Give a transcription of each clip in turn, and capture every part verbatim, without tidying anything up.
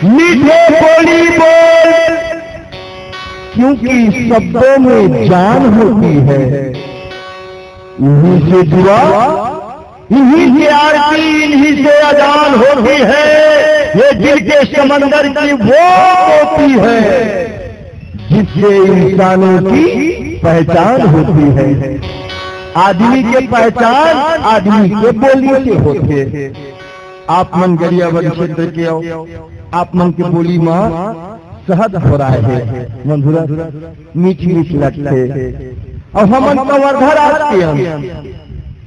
मीठे बोली बोल, क्योंकि शब्दों में जान होती है। इन्हीं से जुआ, इन्हीं से आरती, इन्हीं से अजान होती है। ये दिल के समंदर की वो होती है, जिससे इंसानों की पहचान होती है। आदमी के पहचान आदमी के बोली से होथे। आप मन गरियाबंद क्षेत्र के हो, आप मन के बोली म शहद घोराए हे, मधुर मीठ मीठ लगथे। अउ हमन कवर्धा राज के हन,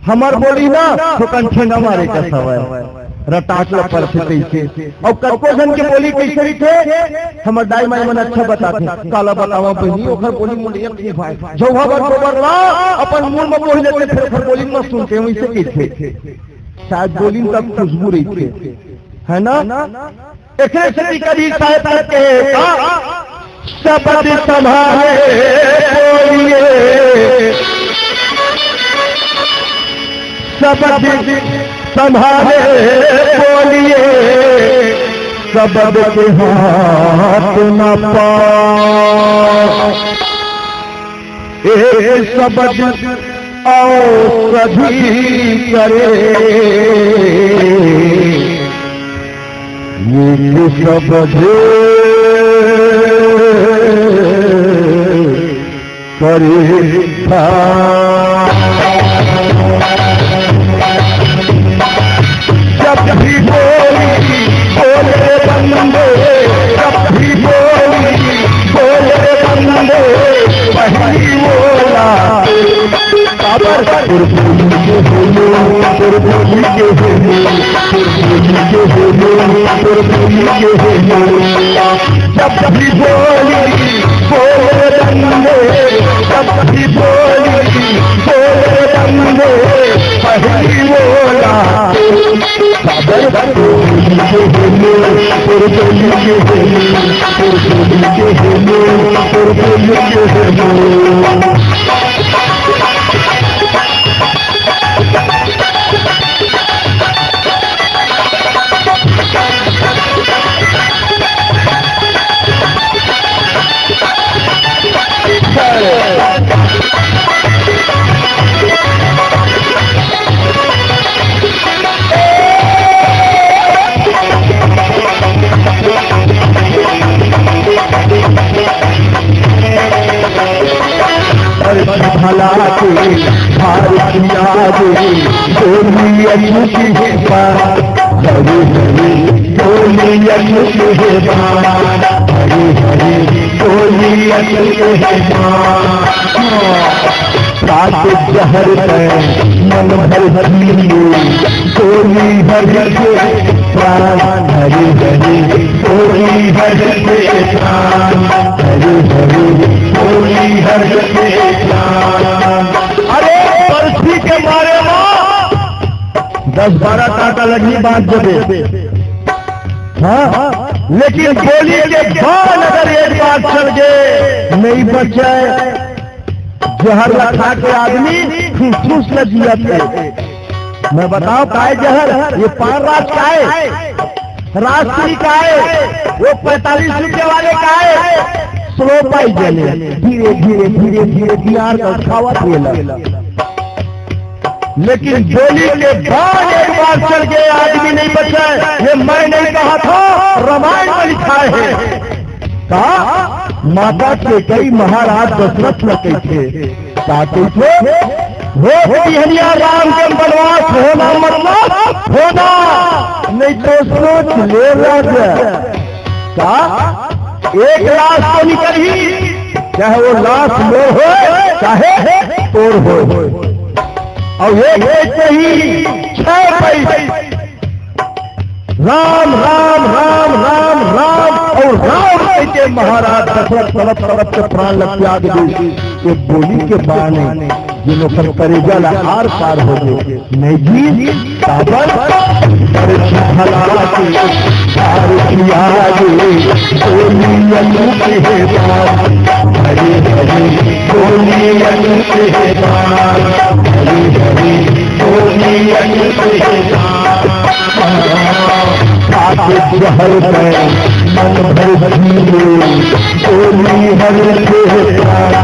हमर बोली ना थोकन ठेंगा मारे कस हवय, रटाक ल परथे तइसे। अउ कतको झन के बोली कइसे रहिथे, हमर दाई माई मन अच्छा बताथे। काला बतावा बहिनी, ओखर बोली मोला एक नइ भाय। झउहा बर गोबर ला अपन मुंह म बोही लेथे, फेर ओखर बोली म सुनथे, वइसे कहिथे। शायद बोली म तब खुशबू रहिथे, है ना? एकरे सेती कभी शायद कहे का, शब्द संभाले बोलिए, शब्द संभाले बोलिए, शब्द के हाथ न पाओ। एक शब्द औषधि करे, एक शब्द परीक्षा। जब भी बोली बोले बंदे, जब भी बोली बोले बंदे, पहली बोला। बाबर, तोर बोली के बोलो, तोर बोली के बोलो, तोर बोली के बोलो, तोर बोली के बोलो। जब भी बोली बोले बंदे, जब भी बोली बोले बंदे, पहली बोला। बाबर, तोर बोली के बोलो, तोर बोली के बोलो, तोर बोली के बोलो, तोर बोली के बोलो। भला के भारतीय रे, बोली अनु के हे पार। हरे हरे, बोली अनु के हे पार। हरे हरे, बोली अनु के हे पार। सात जहर तै मन भर पी ले, बोली हर के प्राण। हरे हरे, बोली हर के प्राण। हरे हरे, बोली हर के प्राण। अरे, बरछी के मारे म दस बारह कांटा लगही, बांच जबे। हाँ, लेकिन बोली के बाण अगर एक बार चल गे, नइ बचय। जहर ला खा के आदमी फुसफुस ल जियत हे। मैं बताओ काय जहर, ये पान राज काय, राष्ट्रीय काय, वो पैंतालीस रुपये वाले काय, slow poison हे। धीरे धीरे धीरे धीरे बिहार का खावत हे ला। लेकिन बोली के बाण एक बार चल गे, आदमी नइ बचय। ये मैं नइ कहत हंव, रामायण म लिखाय हे। का माता कैकई महाराज दशरथ ल कहिथे, का कहिथे? हो बिहनिया राम के बनवास होना, मतलब होना, नइ तो सोच ले राजा। का एक लाश तो निकलही, चाहे वो लाश मोर होय, चाहे तोर होय। अउ एक एक नहीं, छह पैसे। राम, राम, राम, राम, राम अउ राम कहिके महाराज दशरथ तड़प तड़प के प्राण ल त्याग दे। ये बोली के बाण हे, जेन ओकर करेजा ल आर पार हो गे। नहीं जी, काबर? अरे भला के, अरे किया रे, बोली अनु के हे पार। हरे हरे, बोली अनु के हे पार। हरे हरे, बोली अनु के हे पार। सात जहर तै भर जियो, बोली हर के प्राण।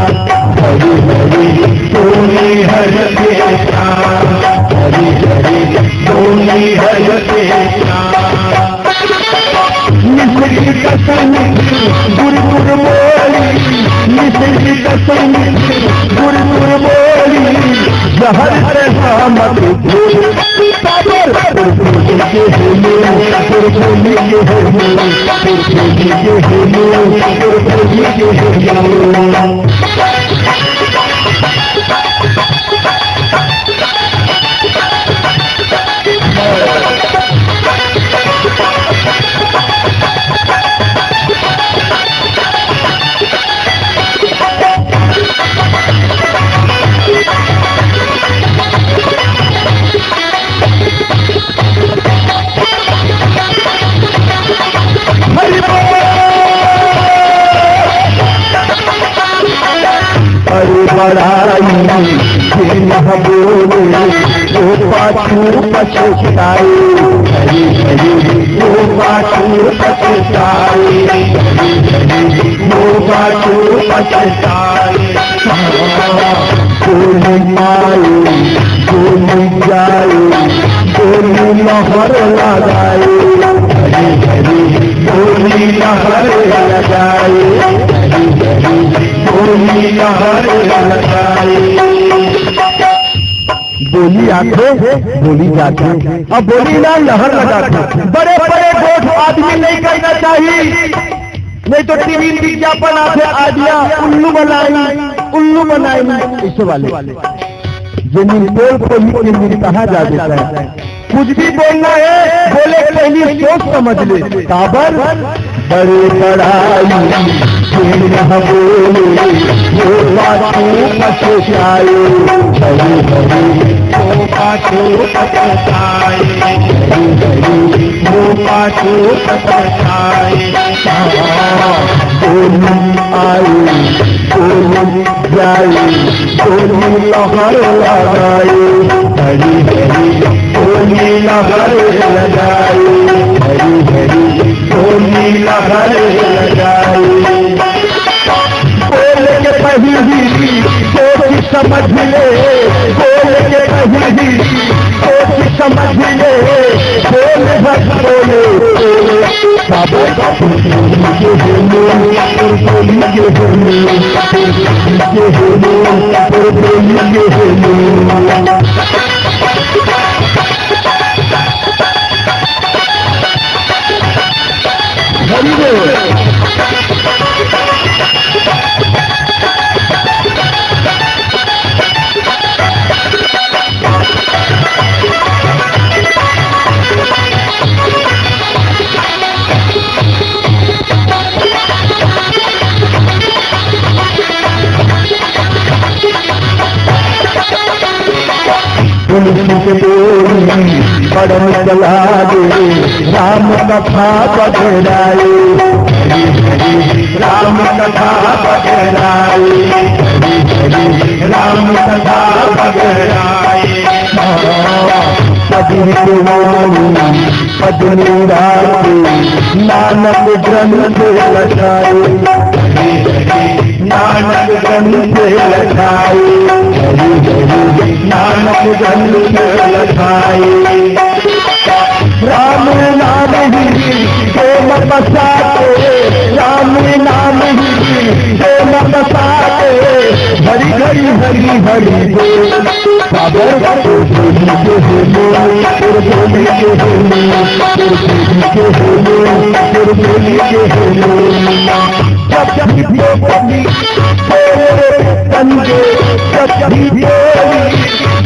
हरि हरि, बोली हर के प्राण। हरि हरि, बोली हर के प्राण। मिश्री कसम गुर गुर बोली, मिश्री कसम गुर गुर बोली, जहर से मत बोल। पागल। तोर बोली के होले, तोर बोली के होले, तोर बोली के होले, तोर बोली के होले। हरि बोल। अरे बड़ाई बिन बोले, ओ पाछू पछताए। हरि हरि, ओ पाछू पछताए। हरि हरि, ओ पाछू पछताए। बोली आए, बोली जाए, बोली लहर लगाए। हरि हरि, बोली लहर लगाए। हरि हरि, बोली लहर लगाए। बोली आथे, बोली जाथे, अब बोली ला लहर लगाथे। बड़े बड़े गोठ आदमी नहीं करना चाहिए। नहीं तो टीवी में विज्ञापन आथे, आइडिया उल्लू बनाई, उल्लू बनाई, ऐसे वाले। ये निर्पोल को ही ये निर्कहा जा देता है। कुछ भी बोलना है, बोले पहली सोच समझ ले। काबर? बड़े बड़ाई, फिर न बोले, वो बातों पछताए। बड़े बड़े, वो बातों पछताए। बड़े बड़े, वो बातों पछताए। बोली आए, बोली जाए, बोली लहर लगाए। हरि हरि, बोली लहर लगाए। हरि हरि, बोली लहर लगाए। बोल के पहिली सोच समझ ले, बोल के पहिली सोच समझ ले, बोल बस बोले। बाबा, तोर बोली के होले, तोर बोली के होले, तोर बोली के होले, तोर बोली के होले। हरि बोल। पुलिस के टोली पड़न चला दे, राम कथा पकड़ाए। हरि हरि, राम कथा पकड़ाए। हरि हरि, राम कथा पकड़ाए। पदरी पुरानी पदनी राखे, नानक ग्रंथ लखाए। नानक ग्रंथ लखाए। हरि हरि, नानक ग्रंथ लखाए। राम नाम ही प्रेम बसाते, राम नाम ही प्रेम बसाते, हरि हरि हरि हरि बोल। सागर तोर बोली के होले, तोर बोली के होले, तोर बोली के होले, तोर बोली के होले। जब जब भी बोली बोले रे कंदे, जब जब भी बोली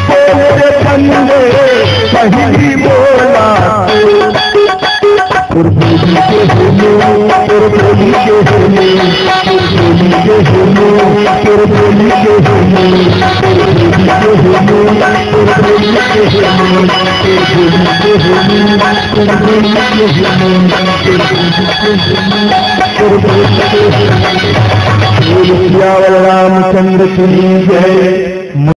बोले रे कंदे, पहिली बोला। तोर बोली के होले, तोर बोली के होले, तोर बोली के होले, तोर बोली के होले, तोर बोली के होले, तोर बोली के होले, तोर बोली के होले, तोर बोली के होले, तोर बोली के होले, तोर बोली के होले। बोल सियावर रामचंद्र की जय।